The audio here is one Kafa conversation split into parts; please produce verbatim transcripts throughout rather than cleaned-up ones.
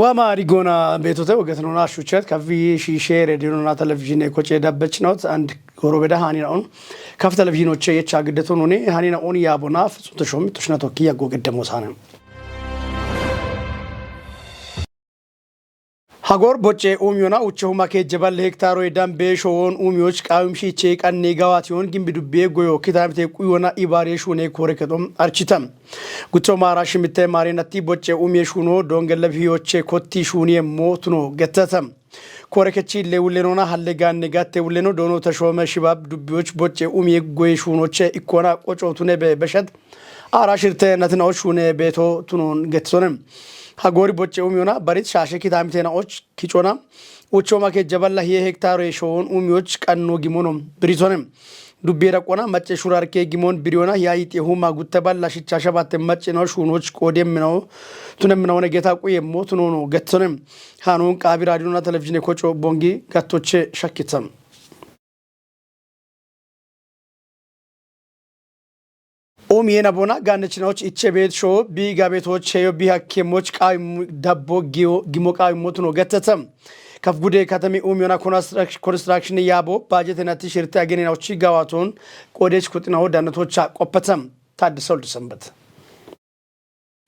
Wama rigona betote ogetenona shuchet kavi shishe redionona televizhine koce dabbechinot and gorobeda haninaun kaf televizhinoche yecha giddetonone haninaun yabona fitsum toshom toshnato kiya go geddemo sane. Hagor bocce umiyona uche huma ke jebal hektaro e dambe showon umiyoch qawim shiche qanne gawation gimbi dubbe goyo kitamite quyona ibare shune kore kedom architam. Gutto mara shimitte mare natti bocce umiye shuno dongelle biyoche kotti shuniye motuno gettatam. Kore kechi le wulenona halle ganne gatte wuleno dono tashome shibab dubbiyoch bocce umiye goye shunoche ikkona qoco tunebe beshat. Ara shirte natina och hune beto tunon getsonem. Hagori bocce umiyona barit shashe kitamite na och kichona. Uchoma ke jaballa hiye hektaro e showon umiyoch qanno gimonom biritonem. Dubbiye daqona macce shurar ke gimon biriyona hiya hiti huma gutta balla shicha shabatte macce no shunoch qodem mino tunem mino ne geta quye mo tunono getsonem. Hanon qabi radio na televizhine koco bongi gattoche shakitsam. Omiye nabona ganne chinoch iche bet show bi gabetoch heyo bi hakkemoch qawim dabbo giyo gimo qawim motuno gettete. Kaf gude katami umiyona construct- construction yabo bajete nati shirte agene na uchi gawaton qodech kutinawo danatocha qoppete. Taddese Oldu Sanbete.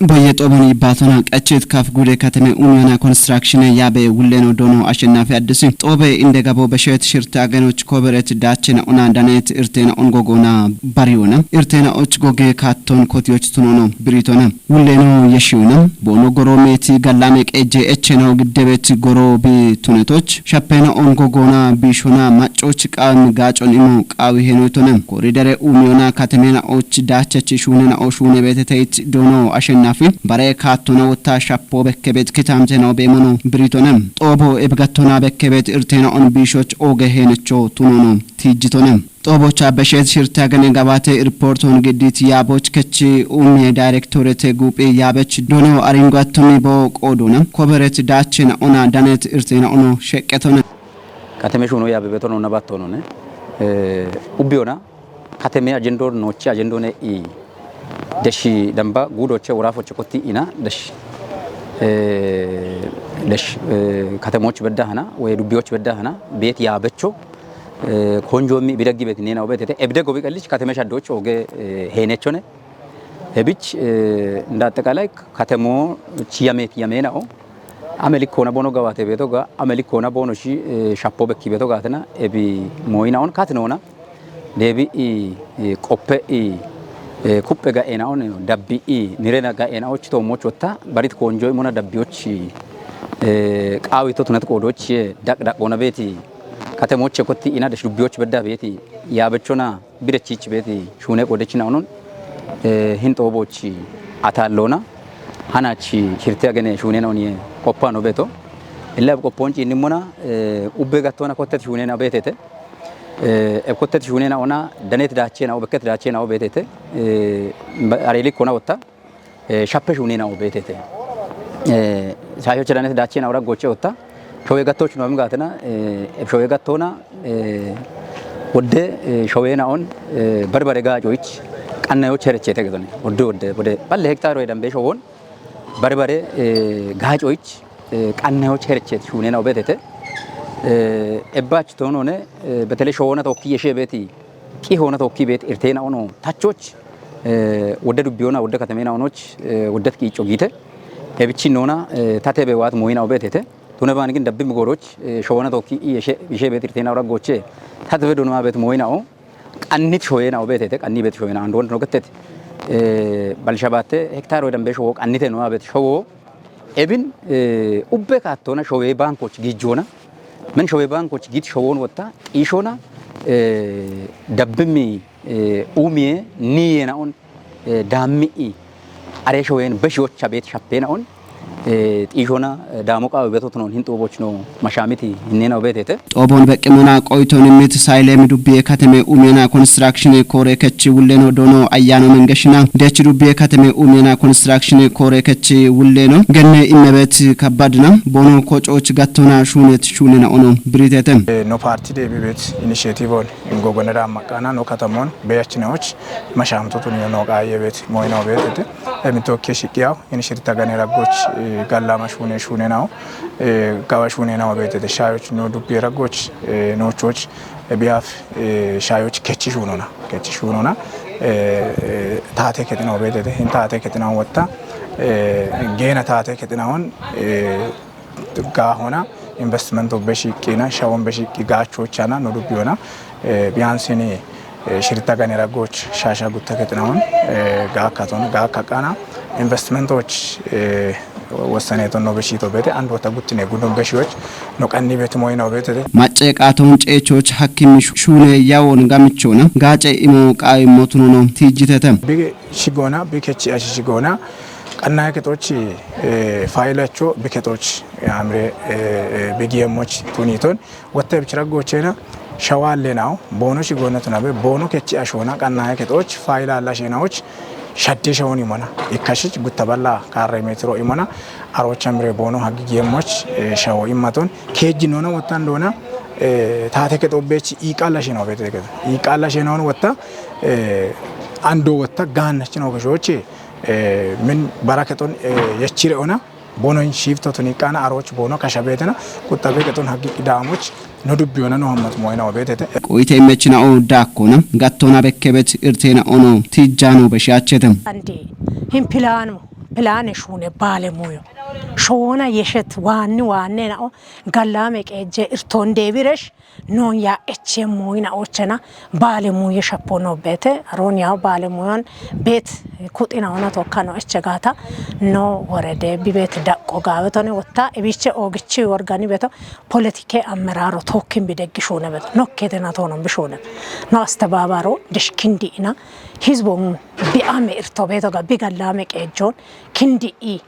Boye xobon yibbatona qachit kaf gude katame umiyona construction yabe wulleno dono ashennafi addisi xobe inde gabo beshet shirte agenoch koberet dachena ona danet irtena on gogona bariyona irtena och goge katton kotiyoch tunono biritona wulleno yeshiyona bono goro meti gallame qeje echena giddebet goro bi tunetoch shapena on gogona bishona macoch qawim gacon imo qawi henoytona koridere umiyona katamena och dachach shunena o shune beteteit dono ashennafi bare kattona wotta shappo bekkebet kitamtena bemono biritonem xobo ebgattona bekkebet irtena on bishoch oge henecho tunono tijjitonem. Xobocha beshet shirte agene gabate irporton giddit yaboch kechi umiye directorete guphi yabech dono aringo attumi bo qodona koberet dachena ona danet irtena ono sheqqetona. Kateme shuno yabe betonona battonone. Eh, ubbiyona kateme ajendo nochi ajendone i deshi damba gudoche worafoche kotti ina desh. Eh, desh eh, katemoch bedda hana we dubbiyoch bedda hana bet yabecho eh, konjomi bidaggi bet nena obetete ebde gobi qallich kateme shaddoch oge eh, henechone. Ebich eh, nda atekalai katemo chiyamet yamenao. Amelikona bono gawate beto ga amelikona bono shi eh, shappo bekki beto gatena ebi moyina on katnona. Debi i eh, qoppe i eh, kuppe ga ena on dabbi i nirena ga ena och to moch wotta barit konjo imona dabbi och eh, qawi to tunat qodoch eh, dak dak ona beti katemoche kotti ina desh dubbi och bedda beti yabechona birechich beti shune qodechina onon eh, hin xoboch atallona hanachi shirte agene shunena oniye qoppano beto. Illa qopponchi inimmona eh, ubbe gattona kottet shunena betete. Eh, e kottet shunena ona danet dachena o bekket dachena o betete. Eh, ba- areli kona wotta eh, shappe shunena o betete. Eh, shayo chiranet dachena ora goche wotta showe gattoch no gatena eh, showe gattona eh, wodde eh, showena on eh, barbare gacoich qannayoch herechete gedone wodde wodde wodde balle hektaro e dambe showon barbare eh, gacoich eh, qannayoch herechet shunena o betete. Eh, ebbach tonone eh, betele showona tokki yeshe beti qi hona tokki bet irtena ono tachoch eh, wodde dubbiyona wodde katamena onoch eh, woddet qiico gite. Ebichi nona eh, tatebe wat moyina o betete. Tune ban gin dabbi mugoroch eh, showona tokki i yeshe yeshe bet irtena ora goche tatebe donoma bet moyina o qannit shoyena o betete qanni bet shoyena andon no gettet. Eh, balshabate hektaro dambe showo qannite no abet showo ebin eh, ubbe kattona showe bankoch gijjona. Men showe bankoch git showon wotta qishona eh, dabbimi eh, umiye niyena on eh, dammi i are showen beshi wocha bet shappena on eh, qishona eh, damo qawe beto tunon hin xoboch no mashamiti hinnena o betete. Xobon beqqimona qoyton immit saylemi dubbiye kateme umiyona construction kore kechi wulleno dono ayyano mengeshina dech dubbiye kateme umiyona construction kore kechi wulleno genne immebet kabbadna bono kococh gattona shunet shunena ono biritete. Eh, no parti debi bet initiative on ingogonera maqana no katamon beyachinaoch mashamtotun yo no qaye bet moyno betete. Emitokke shiqiyaw initiative tagane raggoch Gallama shune shune nao, eh, gawa shune nao betete shayoch no dubbi ragoch, eh, nochoch, eh, biaf, eh, shayoch kechi shunona, kechi shunona, eh, eh, tate ketina betete, hin tate ketina watta, eh, gena tate ketina hon, eh, ga hona, investment of beshi kina, shawon beshi gacho chana no dubbi hona, eh, biansini, eh, shirita ganera goch shasha gutta ketina hon, eh, ga katon, ga kakana, investment och, eh, Wossaneeton no beshito beete and wota guttine gudon beshiyoch no qanni beeti moyina beetete. Macce qaaton ceechoch hakkimi shu- shune yawon gamichona gaace imo qaawi motunono tijjitete. Bi shigona, bi kechi ashi shigona, qanna ketoch, eh, faylacho bi ketoch amre, eh, eh, bi giyemoch tuniton wotte bichira gochena, shawalle nao, bono shigona tunabe, bono kechi ashona, qanna ketoch fayla la shenaoch, shadde shawon imona. Ikkashich gutta balla karre metro imona. Arocha mire bono hagi giyemoch, eh, shawo immaton. Keji nona wottan dona, eh, tate ke tobbech iqala sheno bete ke. Iqala sheno wotta, eh, ando wotta ganna chino ke shoche, eh, min baraketon, eh, yechire ona. Bono in shifto tuni kana aroch bono kasha betena. Gutta be keton hagi idamoch. No dubbi ona no hammat moyina obetete. Qoyite mechina o dakkona, gattona bekkebet irtena ono tijjano beshachete. Andi hin pilanu, pilane shune bale muyo. Shona yeshet wanni wanne na o gallame qeje irton debiresh non ya eche moyina ochena bale muye shapono bete, ron ya bale muyon bet kuxina ona tokkano eche gata no worede bibet daqqo gawetone wotta ebiche ogichi worgani beto politike ammeraro tokkin bideggi shune beto. Nokkete na tonon bishune. No astebabaro dishkindi ina hizbon bi ame irto beto ga bi gallame qejon kindi i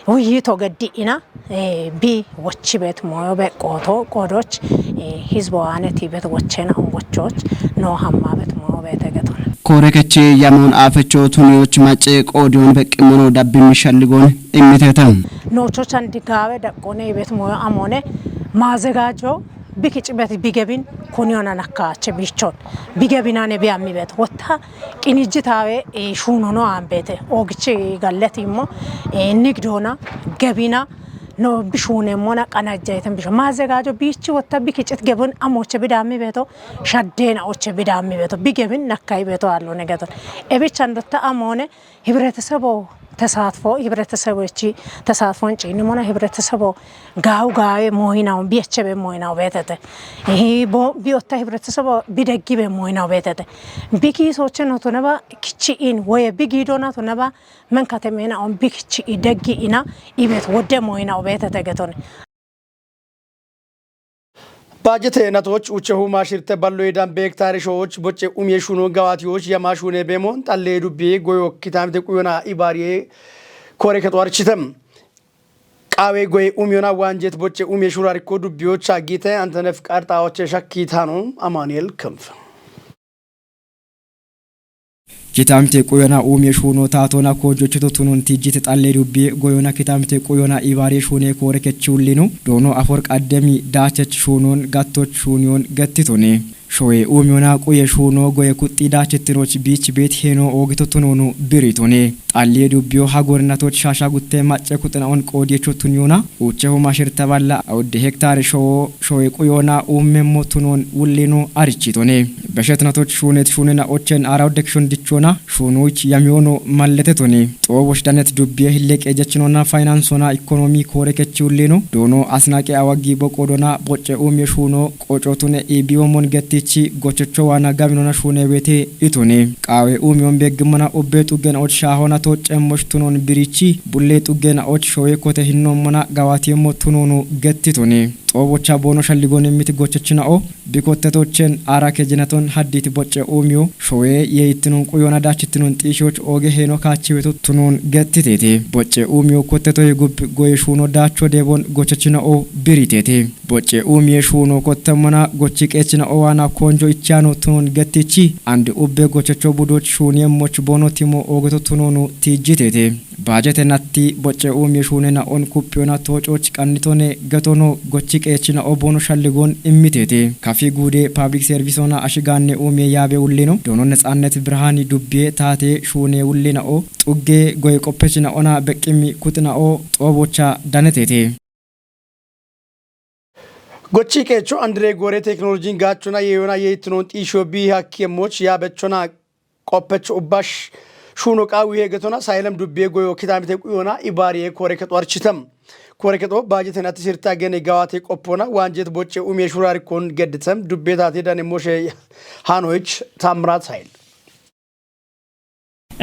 Wuyi to geddi ina, eh, bi wochi bet moyo be qoto qodoch, eh, hizbo ane ti bet wochena on wochoch, no hamma bet moyo be tegeton. Kore kechi yamon afecho tunioch mace qodion beqqi mono dabbi mishalligon immiteta. No chochan digawe daqqone bet moyo amone mazegajo bi kicibet bi gebin kuni ona nakkache bichon. Bi gebinane bi ammi bet. Wotta qinijjitawe, eh, shunono ambete. Ogichi galletimmo, eh, nigdona gebina no bishune mona qanajjayten bisho. Mazegajo bichi wotta bi kicit gebin amoche bidammi beto, shaddena oche bidammi beto. Bi gebin nakkai beto allo negeton. Ebichan dotta amone ህብረተሰቡ ተሳትፎ፣ ህብረተሰቦች ተሳትፎን ጭን ሆነ ህብረተሰቡ ጋው ጋዌ ሞይናውን ቢያቸበ ሞይናው ቤተተ። ይሄ ቦ-፣ ቢዮታ ህብረተሰቡ ቢደጊበ ሞይናው ቤተተ። ቢኪ ሶቸ ነው ቶነባ ክቺ ኢን ወይ ቢጊዶና ቶነባ መንካተ ሜና ኦን ቢክቺ ኢደጊ ኢና ኢቤት ወደ ሞይናው ቤተተ ገቶነ። Baajete natoch uchehu maashirte ballo yedan beektaare sho'och bocce umye shuno gawaatiyoch yama shune beemon xallee dubbi goyo kitaamite quyona ibaariye kore kexuwarchitem. Qaawe goye umyona waanjet bocce umye shurarikko dubbiyocha giite Antenef qarxawoche shakki taano Amanuel Kempf. Kitaamite quyona uumye shuuno taatona koojochito tunon tijjite xallee dubbi goyona kitaamite quyona ibaare shuune koore kechuullino doono afor qaddemi daachech shuunon gattoch shuuniyon gattitone. Showe uumyona quye shuuno goye kuxxi daachettinoch biich beet heeno oogito tunonu biritone. Xallee dubbiyo ha gorinatoch shaasha gutte macce kuxinaon qoodiyecho tuniyona ucheho mashirta balla awudde hektaare showo showe quyona uummemmo tunon wullino arichitone. Beshetnatoch shuunet shuunena ochen ara awudde kishon dichona shuunuch yamiyono malletetone. Xoobosh danet dubbiye hilleqe jechinona faynansona ikonomi koore kechi wullino doono asnaqe awaggi boqodona bocce uumye shuuno qocotune ibiwomon gettichi gochocho waana gaminona shuune weete itone. Qaawe uumiyon beeggimona ubbe xuggena och shaahona to cemmosh tunon birichi bulle xuggena och showe kote hinnommona gawaatiyemmo tunonu gettitone. Xoobocha boono shalligon immiti gochechina'o bikottetochen ara kejinaton hadditi bocce uumiyo showe yeittinon quyona dachittinon xiishoch ooge heeno kaachiweto tunon gettitete. Bocce uumiyo kottetoye gubbi goye shuuno daacho deebon gochechina'o biritete. Bocce uumiye shuuno kottemmona gochi qeechina'o waana konjo ichano tunon gettichi andi ubbe gochocho budoch shuuniyemmoch boono timo oogeto tunonu tiijjitete. Baajete natti bocce uumye shuune naon kuphiyona toococh qannitone gatono gochi qeechina obono shalligoon immiteete. Kafi guude paablik servisona ashigaanne uumye yaabe ullino doono Netsaannet Birhaani dubbiye taate shuune ullinao xugge goye qoppechina ona beqqimi kuxinao xoobocha daneteete. Gochi qeecho andire goore teknolojin gaachona yeeyona yeeytinoon xiisho bii hakki emmoch yaabechona qoppecho ubbash shuuno qaawi heegetona sayilem dubbiye goyo kitaamite quyona ibaariye koore kexo architem. Koore kexo baajeten atti sirta gene gawaate qoppona waanjet bocce umiye shuraarikkon gedditem dubbiye taate dane moshe Hanoich Tamrat Hayil.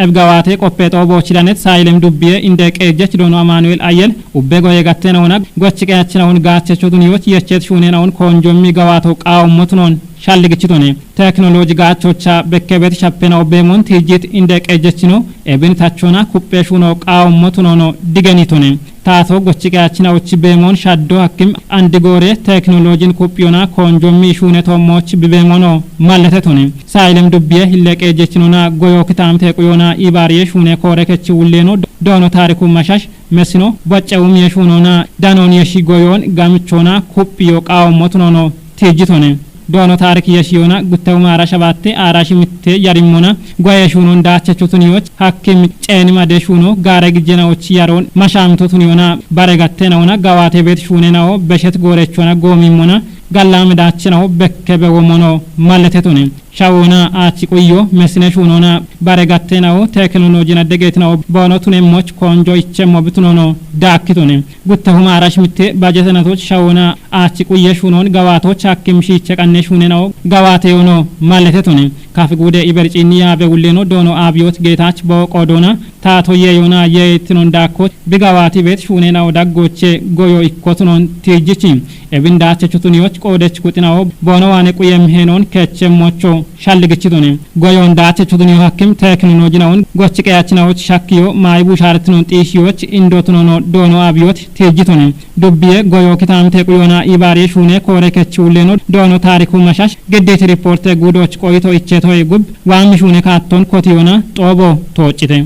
Ebgawaate qoppe xoobochi danet sayilem dubbiye inde qeejjech doono Amaanu'el Ayyel ubbe goye gattena wona gochi qeechina won gaachecho tuniyoch yechet shuunena won koonjommi gawaato qaawommo tunon shalligichitone. Teknoloji gaachocha bekkebet shappena obbeemon tiijjit inde qeejjechino ebin tachona kuphee shuuno qaawommo tunono digenitone. Taato gochi qeechina uchi beemon shaddo hakkim andi goore teknolojin kuphiyona koonjommi shuune toommoch bibeemono malletetone. Sayilem dubbiye hille qeejjechinona goyo kitaamite quyona ibaariye shuune koore kechi wulleeno doono taariku mashash mesino bocce umiye shuunona danoon yeshi goyoon gamichona kuphiyo qaawommo tunono tiijjitone. Doono taarik yeshiyona gutte umaara shabatte aarashi mitte yarimmona goye shuunon daachecho tuniyoch hakkim ceeni made shuuno gaare gijjena uchi yaroon mashaamito tuniyona bare gattena wona gawaate beet shuunenao beshet goorechona goomimmona gallaame daachenao bekkebe womono malletetone. Shawoona aachi quyyo mesine shuunoona bare gattenawo tekinolojina degeetinawo boono tunemmoch koonjo ichemmo bitunono daakkitone. Gutte huma arash mitte bajetenatoch shawoona aachi quyye shuunoon gawaatoch hakkim shiiche qanne shuunenawo gawaateyono malletetone. Kafi guude iberciinni yaabe wulleno doono Abiyoot Geetaach booqoo doona taato yeeyoona yeeyittinon daakkoch bi gawaati beet shuuneenawo daggooche goyo ikkotunon tiijjichi. Ebin daachechu tuniyoch qoodech kuxinawo boono waane quyem heenoon keechemmocho shalligichitone. Goyoon daachechu tuniyo hakkim tekinolojinawon gochi qeyachinawoch shakkiyo maayi buushaaretinon xiishiyoch indotunono doono Abiyoot tiijjitone. Dubbiye goyo kitaamite quyona ibaariye shuune koore kechi wulleno doono taariku mashash giddiiti riporte guudoch qoyito ichetoye gub waammi shuune kaatton kotiyona xoobo tooccite.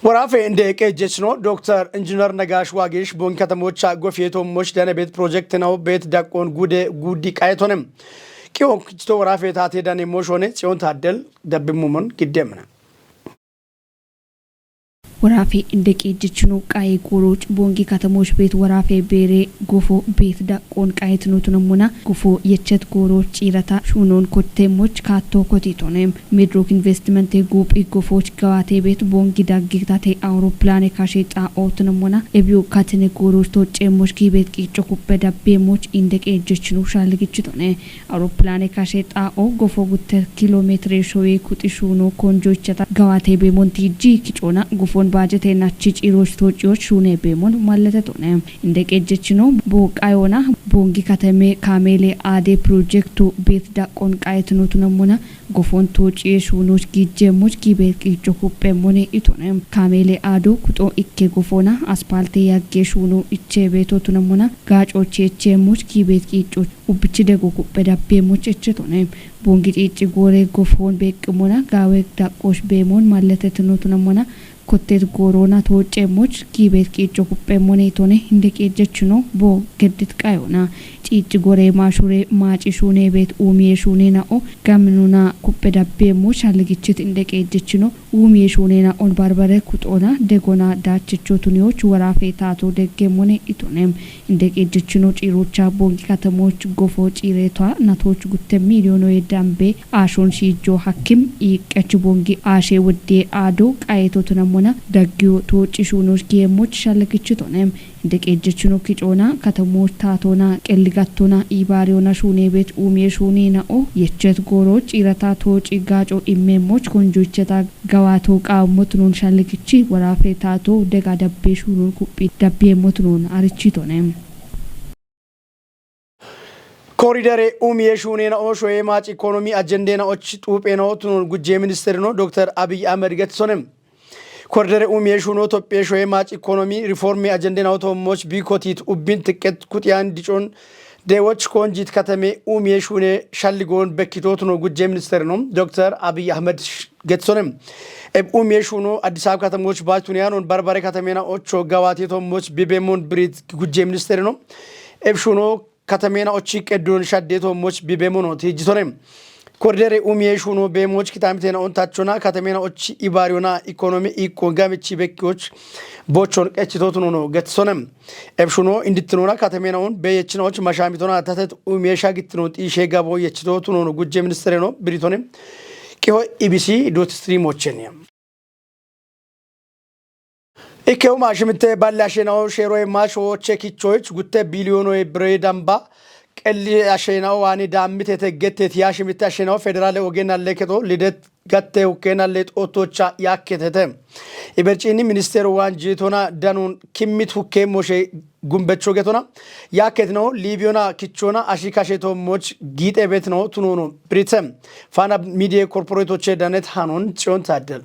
Woraafe inde qeejjechino Doktor Injinar Nagaash Waageesh boonki katamocha gofiyetoommoch dane beet pirojekte nawo beet daqqoon guude guudi qayetonem. Qiwon kichito woraafe taate dane moshone Tsiyoon Taaddel dabbimmumon giddemna. Woraafe inde qeejjechino qaye gooroch boonki katamoch beet woraafe beere gofo beet daqqoon qayetinotunammona gofo yechet gooroch ciirata shuunoon kotteemmoch kaatto kotitonem. Midrook investimente guuphi gofoch gawaate beet boongi daggitate awuroppilane kashe xaa'ootunammona ebiyo katene gooroch tocceemmoch giibeet qiicco kuppe dabbeemmoch inde qeejjechino shalligichitone. Awuroppilane kashe xaa'o gofo gutte kilomeetire showe kuxi shuuno konjoichata gawaate beemon tiijji kicoona gofon baajete nachi ciiroch tocciyoch shuune beemon malletetone. Inde qeejjechino booqayona boongi kateme kaameele aade pirojektu beet daqqoon qayetinotunammona gofon tooci shuunoch giijjeemmoch giibeet qiicco kuppheemmone itone. Kaameele aado kuxo ikke gofona aspaalte yagge shuuno ichee beetotunammona gaacoche icheemmoch giibeet qiiccoch ubbichi dego kuppe dabbeemmoch echetone. Boongi ciicci goore gofoon beeqqimona gaawe daqqoosh beemoon malletetinotunammona kotteet gooroona toocceemmoch giibeet qiicco kuppheemmone itone inde qeejjechino boo geddit qayona. Ciicci goore maashure maaci shuune beet uumiye shuune na'o gaminuna kuppe dabbeemmoch shalligichit inde qeejjechino uumiye shuune na'on barbare kuxoona degona daachecho tuniyoch woraafe taato deggeemmone itonem. Inde qeejjechino ciirocha boongi katamoch gofo ciireta natoch gutte miiliyoonoye dambe aashon shiijjo hakkim iiqqech boongi aashe wodde aado qayetotunammona daggiyo tooci shuunoch giyeemmoch shalligichitonem. Inde qeejjechino kicoona katamoch taatona qelligattona iibaariyona shuune beet uumiye shuune na'o yechet gooroch ciirata tooci gaaco immeemmoch konjoicheta gawaato qaawammotunon shalligichi woraafe taato dega dabbe shuunon kuphi dabbeemmotunon arichitone. Koridere umiye shuunena oshoye maaci ikonomi ajendena och xuuphena otunon gujje ministerino Doktor Abiy Ahmed getsone. Koridere umiye shuuno Tophiye shoye maaci ikonomi riformi ajendena otoommoch bikotit ubbin tiqqet kuxiyan dicon Deewoch koonjiit katame umiye shuune shalligoon bekkitootuno gujje minister no Doktor Abiy Ahmed getsone. Eb umiye shuuno Addis Ababa katamoch baachtuun yaanon barbare katamena ocho gawaate toommoch bibeemon biriit gujje minister no. Eb shuuno katamena ochi qeddoon shaddee toommoch bibeemono tiijjitone. Kordere umiye shuuno beemoch kitaamitena ontachona katamena ochi ibaariyona ikonomi ikko gamichi bekkiyoch bochon qechitootunono getsone. Ebshuno indittinona katamena on beyechinaoch mashamitona tatet umiye shagittinot ishe gabo yechitootunono gujje ministereno biritone. Qiho ibisi dot stream ochenia. Ikkeu maashimitte balle ashenao sheeroe maasho oche kichoich gutte biliyoonoe bire damba qelli ashenao waani daamitete gette tiya shimitte ashenao federale oge nalle keto lidet gatte hukke nalle xootocha yaakketete. Iberciinni ministeero waan jiitona danuun kimmit hukke moshe gumbecho getona yaakketino liibiyona kichona ashi kashe toommoch giixe betino tunono biritse. Faana midiye korporetoche danet hanon ciyon taaddel.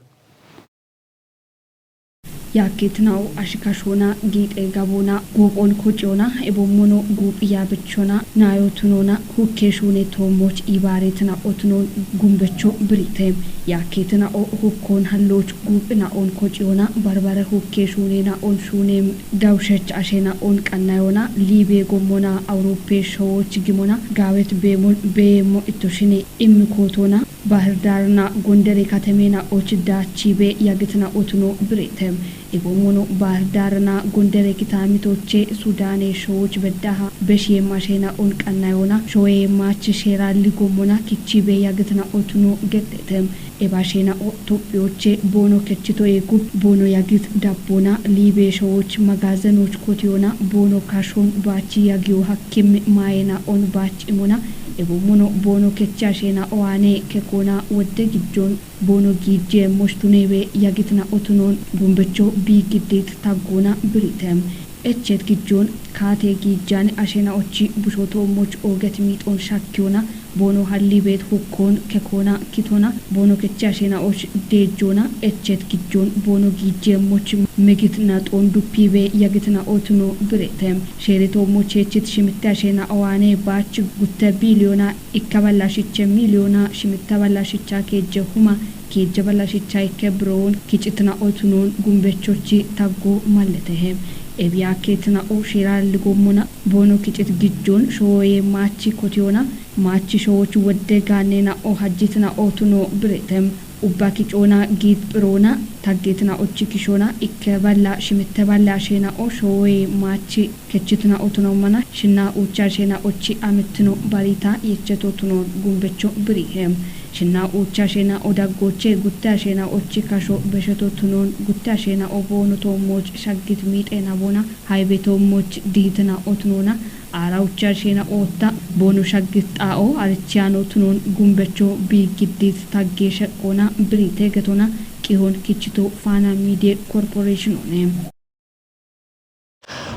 Yaakketinaw ashikashoona giixe gaboona guuphon kociyona ebommono guuphiya bechona naayotunona hukke shuune toommoch ibaaretina otunon gumbecho birite. Yaakketinaw hukkon halloch guuphina on kociyona barbare hukke shuunena on shuune dawushech ashena on qannayona liibe gommona awuroppe showoch gimona gaawet beemon beemmo ittoshine immikootona Bahir Darna Gondere katamena och daachibe yagitna otuno birete. Egommono Bahir Darna Gondere kitamitoche Sudane showoch beddaha beshiye mashena on qannayona shoye mach shera ligommona kichibe yagitna otuno gettete. Ebashena o Tophiyoche bono kechito egu bono yagit dabbona libe showoch magazenoch kotiyona bono kashon bachi yagiyo hakkim mayena on bach imona. Ebo mono bono kechashena oane kekona wodde gijjon bono gijje moshtunebe yagitna otunon gumbecho bi giddit taggona biritem. Echet gijjon kaate gijjan ashena ochi bushoto moch oget miixon shakkiyona bono hallibet hukkon kekona kitona bono kechi ashena och dejjona echet gijjon bono gijje moch megit naxon duppibe yagitna otuno birete. Shereto moch echit shimitte ashena owane bach gutte biliyona ikkaballa shiche miliyona shimitta balla shicha keejje huma keejje balla shicha ikke biroon kicitna otunon gumbechochi taggo malletehe. Ebiya ketna o shera ligommona bono kicit gijjon shoye machi kotiyona machi showoch wodde gaannena o hajjitna otuno birete. Ubba kicoona giit phiroona taggetina ochi kishona ikke balla shimitte balla ashena o showoye machi kechitna otuno mana shinna ucha shena ochi amittino barita yecheto tunon gumbecho birihe. Shinna ucha shena o daggoche gutte ashena ochi kasho besheto tunon gutte ashena o bono toommoch shaggit miixena bona haybe toommoch diitna otunona Aara ucha shena ootta bono shaggit xaa'o arichiyano tunon gumbecho bi giddit tagge sheqqona birite getona qihon kichito Faana Midiye Korporeeshinone.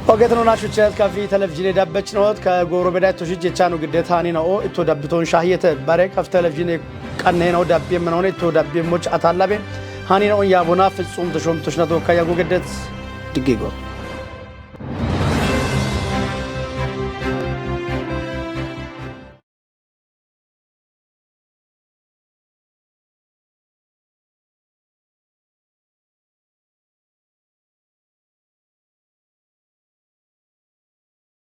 Ogetno nashuchet kafi televizhine dabbechnot ka goro bedai toshije chano giddet hanina o itto dabbiton shahiyete bare kaf televizhine qannena o dabbi menone itto dabbi moch atallabe hanina on yabona fitsum toshom toshnato ka yago geddet digego.